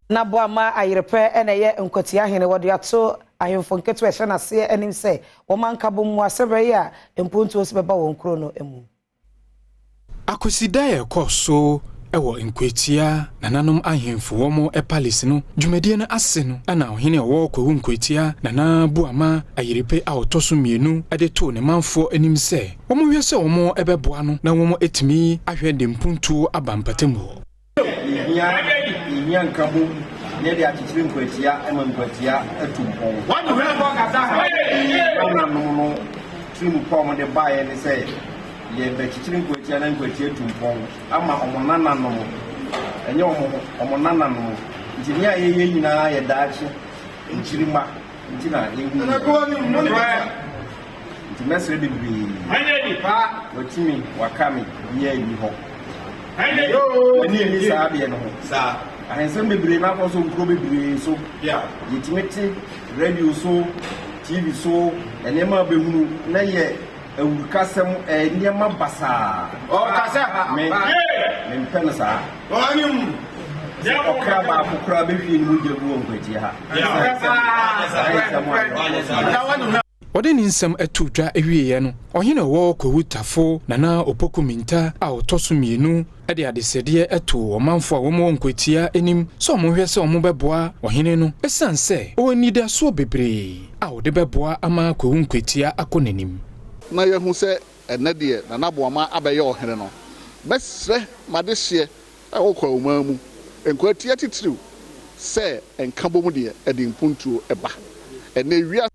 Na Boama Ayerepɛ na ɛyɛ Nkwatia hene. Wɔde ato ahemfo nketewa a ɛhyɛ n'aseɛ anim sɛ wɔmma nkabom mu asɛbrɛ yi a mpuntuo nso bɛba wɔn kuro no mu. Akwasida a ɛkɔɔ so wɔ Nkwatia nananom ahemfo wɔn palace no dwumadie no ase no na ɔhene a ɔwɔ Kwawu Nkwatia Nana Boama Ayiripe a ɔtɔ so mmienu de too ne manfoɔ anim sɛ wɔnhwɛ sɛ wɔbɛboa no na wɔatumi ahwɛ de mpuntuo aba mpatamu hɔ. Yɛhia yɛhia nkabom na yɛde akyekyere nkwatia ma nkwatia atu mpɔn. Nananom no tirim pɔ a wɔde baeɛ ne sɛ yɛbɛkyekyere nkwatia na nkwatia atu mpɔn ama wɔn nananom, ɛnyɛ wɔn ho, wɔn nananom. Nti nea yɛyɛ nyinaa yɛ daakye nkyirimma nti na yɛhu. Nti mɛsrɛ bebree. Watumi waka me biaa nni hɔ. M'ani nni saa adeɛ no ho. Ahensɛm bebree no akɔ so nkuro bebree so. Yɛtumi te radio so, TV so, nneɛma a bɛhunu na yɛ awurukasɛm, nneɛma basaa. Me, mempɛ no saa. Sɛ ɔkra baako koraa bɛhwie ne mogya gu wɔ nkwatia ha. Ahensɛm a yɛwɔ. Ɔde ne nsɛm too dwa wieeɛ no, ɔhene a ɔwɔ Kwawu Tafo, Nana Opoku Mintah a ɔtɔ so mmienu de adesrɛdeɛ too ɔmanfoɔ a wɔwɔ Nkwatia anim sɛ wɔnhwɛ sɛ wɔbɛboa ɔhene no ɛsiane sɛ ɔwɔ anidasoɔ bebree a ɔde bɛboa ama Kwawu Nkwatia akɔ n'anim. Na yɛahu sɛ ɛnnɛ deɛ Nana Boamah abɛyɛ ɔhene no, mɛsrɛ m'adehyeɛ a ɛwɔ Kwawu man mu, Nkwatia titiriw, sɛ nkabom deɛ ɛde mpuntuo ba. Ɛnnɛ wiase.